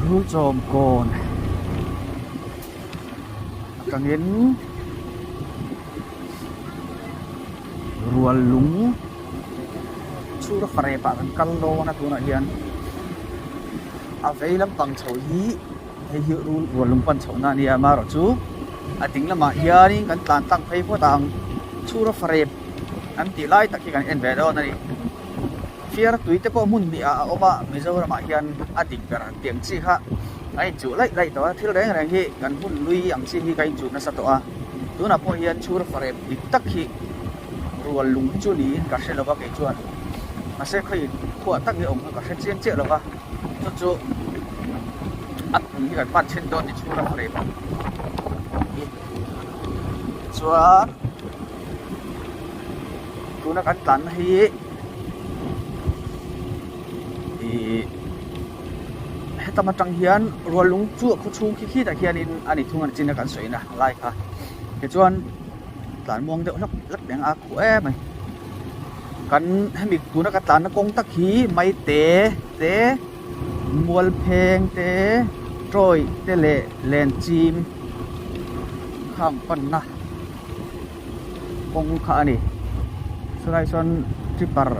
Rulchawm kawn atangin rual lung chhur a farep ah kan kal dawn a tunah hian a vei lampang chho hi hei hi rul rual lung pan chhohna a nia amaherawhchu a ding lamah hianin kan tlan tlang phei phawt ang chhur a farep an tih lai tak hi kan en ve dawn a ni. Fiar tui te pawh hmun hnih ah a awm a, Mizoram ah hian a dik ber tih ang chi kha a inchuh laih laih tawh a, thil reng reng hi kan hmun lui ang chi hi ka inchuh nasa tawh a, tunah pawh hian chhur farep dik tak hi rual lung hi chu niin ka hre lova kei chuan mahse khawi khuah tak hi a awm kha ka hre chiang chiah lova chu chu a pum hi kan pan chhin dawn ni chhur a farep hi chuan. Tuna kan tlanna hi ihh hetam atang hian rual lung chu a khaw chhung khi khitah hianin a ni thung a ni chin a kan sawina lai kha tichuan tlan muang deuh hlak hlak deng a khuh em mai kan hemi tuna ka tlanna kawng tak hi maite te mualpheng te tawih te leh lenchim khang panna. Kawng kha a ni chulai chuan tripper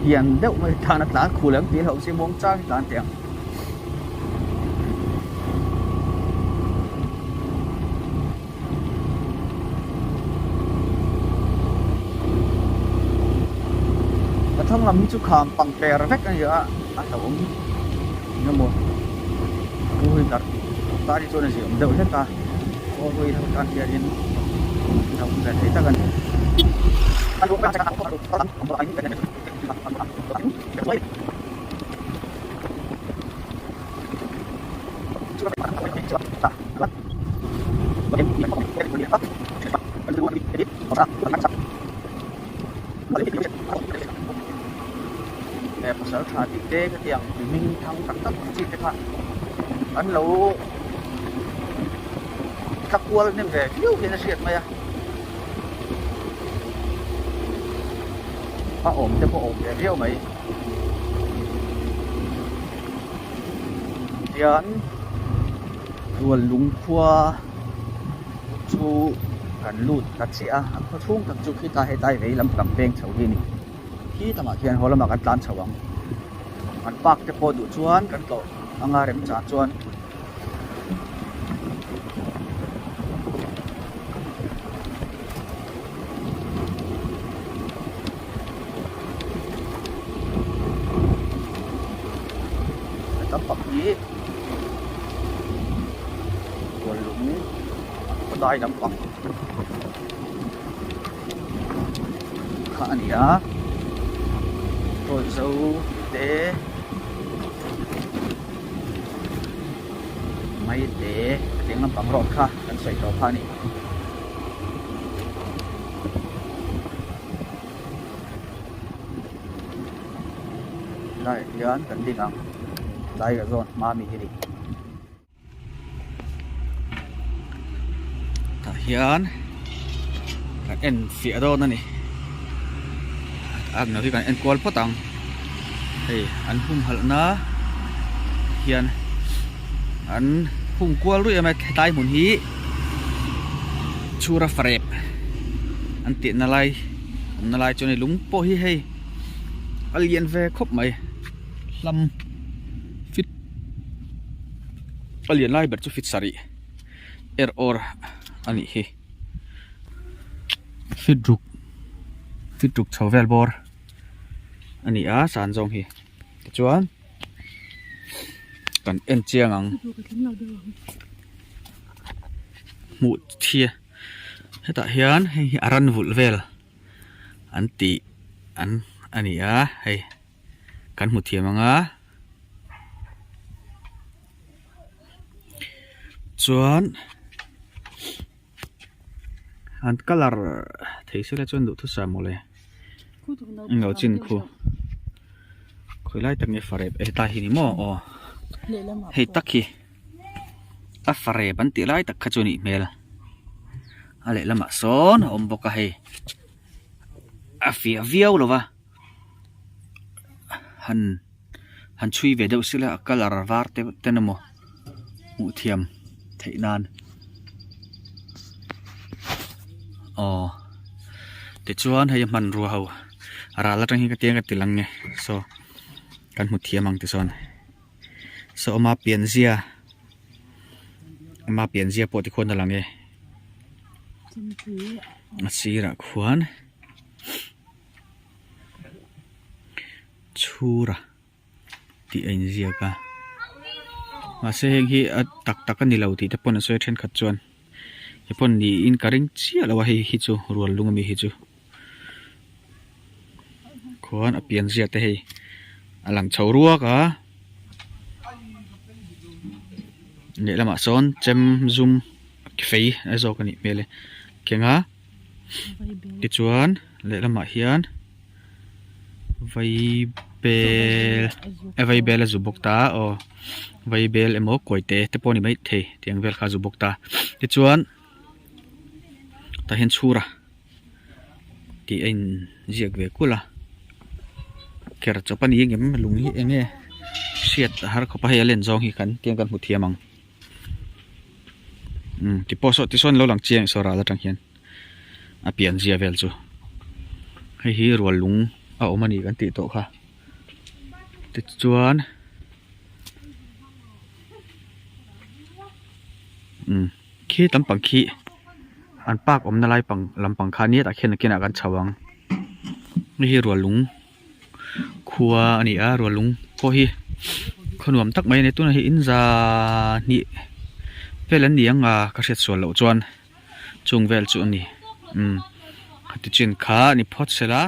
lian deuh mai tan a tlan khul ang tih hlauh si muang chang hi tlan teh ang. Ka thlang lam hi chu kham pang per vek a ni a a hlauhawm eng emaw two wheeler tan hi chuan a ziaawm deuh hlek a. Four wheeler tan hianin a awm ve thei tak a ni. He pasal tha tih te khatiang mihring thang tak tak ang chi te kha an lo tla kual hnem ve viau hian a hriat mai a a awm te pawh a awm ve viau mai tian rual lung khua chu kan lut ta chiah a a khaw chhung tak chu khita hetlai vei lam pang peng chho hi a ni khi lamah khian haw lamah kan tlan chho ang an park te pawh duh chuan kan tlawh anga remchang chuan. Tam tak hi rual lung khawdai lampang kha a ni a tawi zo te mai te tiang lampang road kha kan sawi tawh kha a ni. Helaiah hian kan ding ang tlai ka zawn hma mi hi a ni. Tah hian kan en fiah dawn a ni a hi kan en kual phawt ang hei an humhalh na hian an hung kual ruih em a hetlai hmun hi chhura farep an tih na lai awmna lai chuan hei lung pawh hi hei a lian ve khawp mai hlam fit a lian lai ber chu fit sarih er awr a nih hi fit ruk fit ruk chho vel bawr a ni a san zawng hi tichuan kan en chiang ang hmuh thia hetah hian hei hi a ran vulh vel an tih an a ni a hei. Kan hmu thiam ang a chuan an colour thei sela chuan duhthusam mawle englo chin khu khawi lai tak nge farep e hetlai hi ni maw aw hei tak hi a farep an tih lai tak kha chu a nih hmel a lehlamah sawn a awm bawk a hei a fiah viau lo va. Han han chhui ve deuh sila a colour var te ten emaw. Hmuh thiam theih nan aw tichuan hei a hmanrua ho ral atang hian ka tiang ka ti lang nge saw kan hmu thiam ang tichuan saw awma pianzia awma pianzia pawh tikhuan a lang e a sirah khuan chhura. tih a inziak a mahse heng hi a tak tak a ni lo tih te pawn a sawi a thenkhat chuan he pawn niin ka ring chiah lo a hei hi chu rual lung ami hi chu khuan a pian zia te hei a lang chho ruak a lehlamah sawn chem zum fei a zawk a nih hmel e keng a tichuan lehlamah hian. Vaibel vaibel a zu bawk ta aw vaibel emaw kawite te pawh a ni maithei tiang vel kha a zu bawk ta tichuan tah hian chhura tih a inziak ve kulh a ker chawp a ni ang em lung hi eng nge hriat a har khawp a hei a len zawng hi kan tiang kan hmu thiam ang umm ti pawh saw tisawn lo lang chiang saw ral atang hian. a pianzia vel chu hei hi rual lung a awm a ni kan tih tawh kha tichuan umm khi tam pang khi an park awmna lai pang lampang kha nia tah khian nakinah kan chho ang hei hi rual lung. Khua a ni a rual lung pawh hi khaw nuam tak mai a ni tunah hi in za hnih vel an ni ang a ka hriat sual loh chuan chung vel chu a ni umm khati chin kha a ni phawt sela.